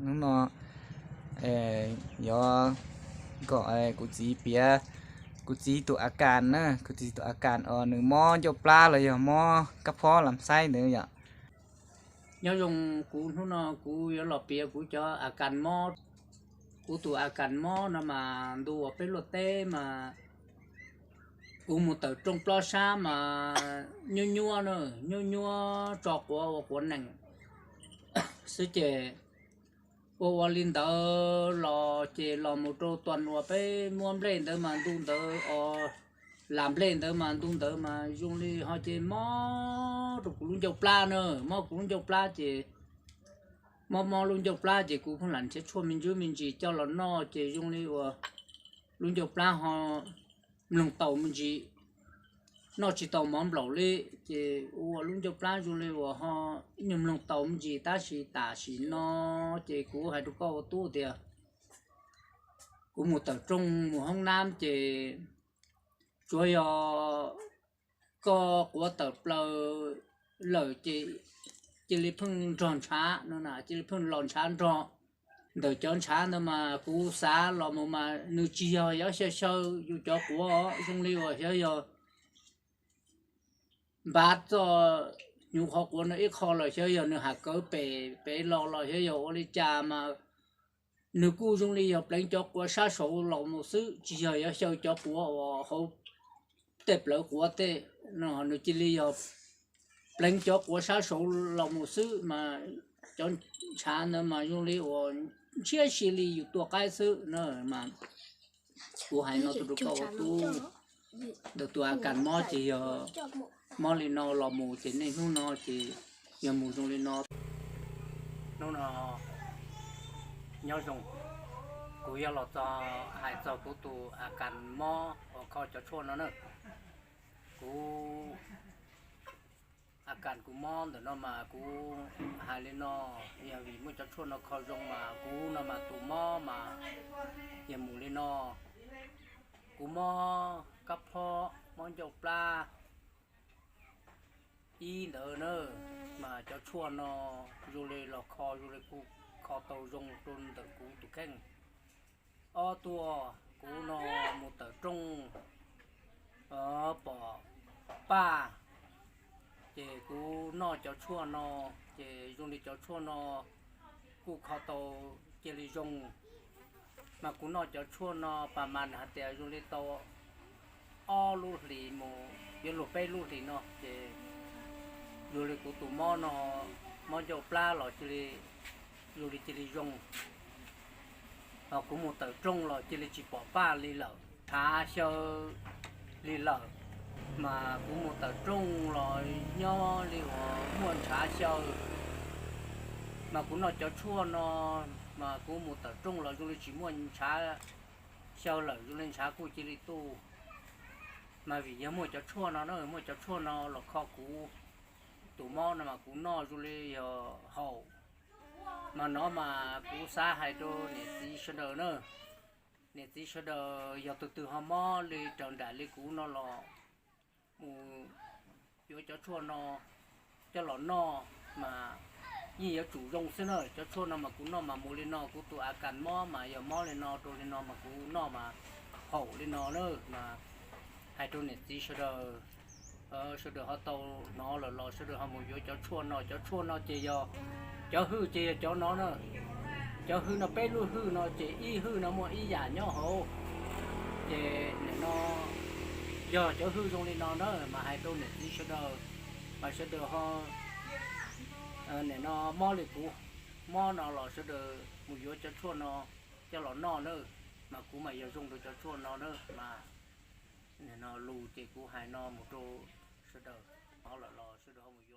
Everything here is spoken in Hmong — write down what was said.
Hnub no yuav kom kuv txiv piav kuv txiv tus a kas na, kuv txiv tus a kas os nws mob ncauj plab los yog mob kab phob lam xaib ntawd yom. Nyob zoo, kuv hnub no kuv yuav los piav kuv cov a kas mob. Kuv tus a kas mob no mas ntu uas peb luaj teb mas kuv mus tawm rooj plob sab mas nyuab nyuab na, nyuab nyuab tso quav ua quav nees xwb ces ua ua li ntawd los ces los mus rau tuas uas peb muab nplej ntawd mas ntu ntawd os, lam nplej ntawd mas ntu ntawd mas zoo li ho ces mob rau kuv lub ncauj plab na, mob kuv lub ncauj plab ces mob mob lub ncauj plab ces kuv pheej lam nrhiav tshuaj me ntsis me ntsis coj los noj ces zoo li uas lub ncauj plab ho mloog tau me ntsis, noj tsis tau mov nplaum li, ces ua lub ncauj plab zoo li uas ho ib nyuag mloog tau me ntsis tab sis tam sim no ces kuv hais rau koj ua tub tias kuv mus tawm rooj mus hoob nab ces tsuav yog koj quav tawm plaws lawm ces cia li pheej nrog ntshav no na, cia li pheej los ntshav nrog. Ntawm cov ntshav ntawd mas kuv xav los mus mas nws tsis yog yuav xyaw xyaw yus cov quav, zoo li uas xyov yog npav txoj hnyuv qhov quav no ib qho los xyov yog nws ham kawv pem pem los los xyov yog ua li cas mas nws kuj zoo li yog pleev cov quav sab saud los mus xwb, tsis yog yuav xyaw cov quav uas hauv tej plawv quav tej no, nws cia li yog pleev cov quav sab saud los mus xwb mas cov ntshav ntawd mas zoo li uas ntshiab si li yus tua qaib xwb na. Mas kuv hais no rau koj ua tub, ntawm tus a kas mob ces yog mob li no los mus ces niaj hnub no ces yog mus zoo li no. Hnub no nyob zoo, kuv yog los txog hais txog kuv tus a kas mob uas kho cov tshuaj no na. Kuv a kas kuv mob ntawm no mas kuv hais li no, yog vim muaj cov tshuaj no kho zoo mas kuv no mas tus mob mas yog mus li no. Kuv mob kab phob, mob ncauj plab ib ntawd na, mas cov tshuaj no zoo li los kho zoo li kuj kho tau zoo rau ntawm kuv tus kheej. Ob tuaj kuv no mus tawm rooj pom paj, ces kuv noj cov tshuaj no, ces zoo li cov tshuaj no kuj kho tau cia li zoo. Mas kuv noj cov tshuaj no pas mas hais tias zoo li tau ob lub hlis mus yuav luag peb lub hlis no ces zoo li kuv tus mob no, mob ncauj plab los cia li, zoo li cia li zoo. Ho kuv mus tawm rooj los cia li tsis pom paj li lawm, ntshav xyaw li lawm. Mas kuv mus tawm rooj los nyob li uas muaj ntshav xyaw. Mas kuv noj cov tshuaj no, mas kuv mus tawm rooj los zoo li tsis muaj ntshav xyaw lawm, zoo li ntshav kuj cia li tu. Mas vim yog muaj cov tshuaj no na, muaj cov tshuaj no los kho kuv tus mob no mas kuv noj zoo li yog haum. Mas no mas kuv xav hais rau niam txiv sawv daws na, niam txiv sawv daws yog tus twg ho mob li raws nraim li kuv no los mus yuav cov tshuaj no coj los noj mas yeej yuav tsum zoo xwb na. Cov tshuaj no mas kuv noj mas mus li no, kuv tus a kas mob mas yog mob li no rau li no mas kuv noj mas haum li no na. Mas hais rau niam txiv sawv daws, sawv daws ho tau hnov lawm los sawv daws ho mus yuav cov tshuaj no. Cov tshuaj no ces yog, cov hwj ces yog cov no na. Cov hwj no peb lub hwj no ces ib hwj no muaj ib yam nyob hauv. Ces nim no yog cov hwj zoo li no na mas hais rau niam txiv sawv daws, mas sawv daws ho nim no mob li kuv mob no los sawv daws mus yuav cov tshuaj no coj los noj na. Mas kuv mas yog zoo rau cov tshuaj no na. Mas nim no lus ces kuv hais no mus rau sawv daws, hnov lawm los sawv daws ho mus